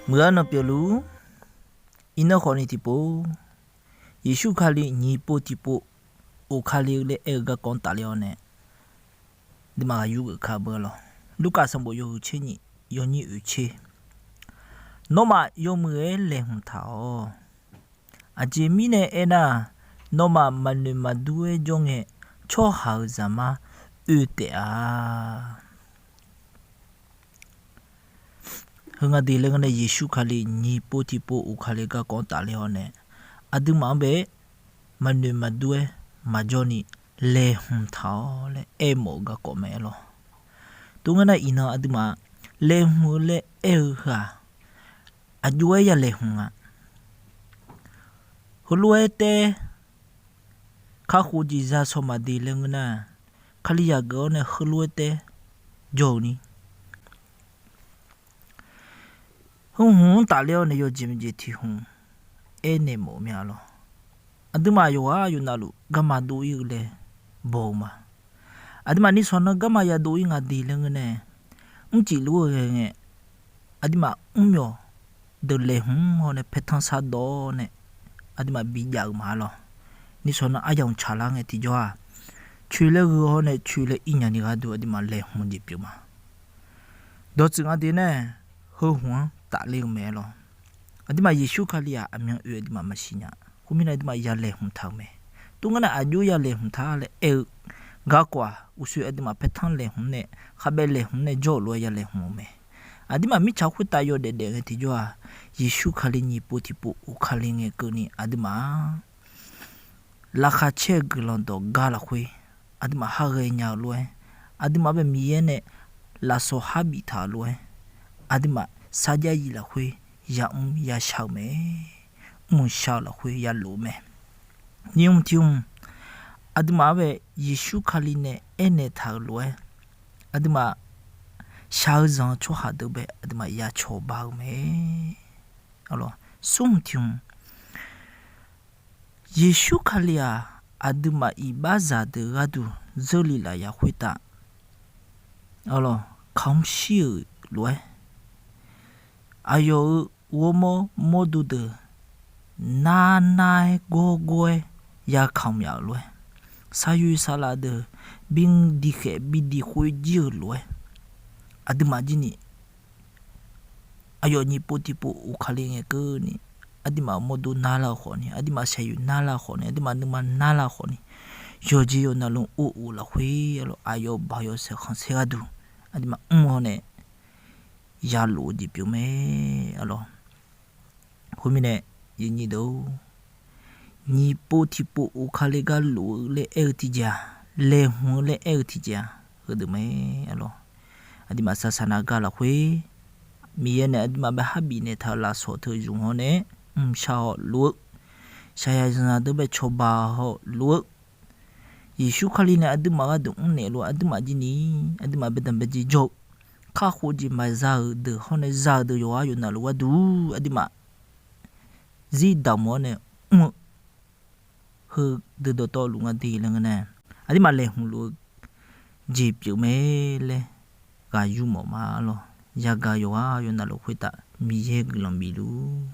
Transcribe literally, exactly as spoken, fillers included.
Muiq-eu arnan pyeufluf-ur, iqnan khawfni tiqpov, Yeqsur Kali nyiq pov tiqpov of Kali-eu laer aer-eu garkawv-anr tafler-awr nae, aqduimaf ghaq yur geuf ka beu lawr. Lurkaf sanqbof yawhuiq tser nyiq, yawnyir oeq tser. Nawmaf yawmuiq-aer laeqhmq taq-awq. Aqjeq mirnae aernar-aq, nawmaf maqnoeq maqdur-aer jawr ngae, Tsawrhaq-euq Zaqmar oe taef-a. Heu nga deuq laer ngeur nae Yeqsur Kali nyiq pov tiqpov of Kali garkawv-anr tafler-awr nae, aqduimaf-anr bae-aer maqnoeq maqdur-aer maqjawr ni laeqhmq taq-awr laer aermawf-eu garkawv mae-aer lawr. Tov ngeur nar iqnan aqduimaf laeqhmq-eu laer aer-eu heu-aq, aqjox-aer ya laeqhmq-a. Heulof-aer taef, kakhof jeq za shaw maqde laer ngeur nar, Kalizaq geuf-awr nae heulof-aer taef jawr-eu ni Heu hmq-anr tafler-awr nae yawjeq maqjeq tiq hmq aernaeq mawf-eu mya lawr. Aqduimaf yawqghaq yawqnavluf garma dov-ir-eu laer baw-eu ma. Aqduimaf nishawq nan garma yadov-ir nga de laer ngeur nae, mrcif luf-eu ghae ngae, aqduimaf mrmyawq deuq laeqhmq-awr nae paertanr shardawr nae, aqduimaf bijav-eu ma lawr. Nishawq nan aryamq tsaqlar ngae tiqjawr-aq, coeq laer gheu-awr nae coeq laer ir nya ni gharduq aqduimaf laeqhmq jeq pyeuf ma. Dawqtsuif nga de nae heu hmq-anr tafler-eu mae-aer lawr. Aqduimaf Yeqsur Kali-aq aqmyan oe aqduimaf maqsiq nya. Khoermirnae aqduimaf ya laeqhmq taq-eu mae. Tov ngeur nar aqjox ya laeqhmq taq laer aer-eu garkawv-aq, uqshoe aqduimaf paertanr laeqhmq nae, khavbaev laeqhmq nae jawr-euq lof-aer ya laeqhmq-eu mae. Aqduimaf mirtsaq khoertav yawdaef daef ngae tiqjawr-aq, Yeqsur Kali nyiq pov tiqpov of Kali ngae keuvni aqduimaf laqkhaq caer-eu guiqlanq dawq gar lafkhoer, aqduimaf har ghae nya-eu lof-aer, aqduimaf bae Miqyaer nae lafsawq har biftaq-euq lof-aer, aqduimaf sarjax yif lafkhoer yamr yashar-eu mae. Mrmq shar-eu lafkhoer yalof-eu mae. Nyiq hmq tiq hmq, aqduimaf-anr bae Yeqsur Kali nae aernaeq taq-euq lof-aer, aqduimaf shaq-eu zanq-eu tsawrhaq deuq bae aqduimaf ya cawba-eu mae. Smr hmq tiq hmq, Yeqsur Kali-aq, aqduimaf iqbaxzaq deuq gharduq zeurlif laf yaf khoertav, kamq shir-euq lof-aer, aqyawf-euq ghawrmawr mawrdo deuq narnar-aer gawrgawr-aer ya kamq yaf-euq lof-aer, saqyoeq saqlaf deuq bi diqkhaeq bi diqkhof-aer jir-euq lof-aer, aqduimaf jir ni aqyawf nyiq pov tiqpov of Kali ngae keuvni, aqduimaf mawrdo narlar-eu khawfni, aqduimaf saqyoeq narlar-eu khawfni, aqduimaf nuima narlar-eu khawfni, yawqjeq yawqnavluf or of lafkhoer arlawr, aqyawf baoq yawshaef khanqsaer gharduq aqduimaf mr-awr nae yalof-eu jeq pyeuf mae. Arlawr, khoermirnae, nyiq pov tiqpov of Kali gar lof-eu laer aer-eu tiqjeq-aq, laeqhmq-eu laer aer-eu tiqjeq-aq, heudeuq mae. Arlawr, aqduimaf saqsaq nav gar lafkhoer, Miqyaer nae aqduimaf bae har bifnaeq taq-eu lafsawq teu zmq-awr nae mqshar-awr lof-eu, shaqyaq zanq deuq bae cawba-awr lof-eu, Yeqsur Kali nae aqduimaf gharduq mrnaeq lof-aer aqduimaf jir ni, aqduimaf baedanq baejeq jawr-eu, kakhof jeq maqza-euq deuq hawr nae za-euq deuq yawqghaq yawqnavluf gharduq aqduimaf zir damq-awr nae mr-eu, heudeuq dawqtawvluf nga de laer ngeur nae, aqduimaf laeqhmq luf-eu jeq pyeuf mae laer ghaq yur mawf ma lawr. Yagaq yawqghaq yawqnavluf khoertav Miqyaer guiqlanq bifluf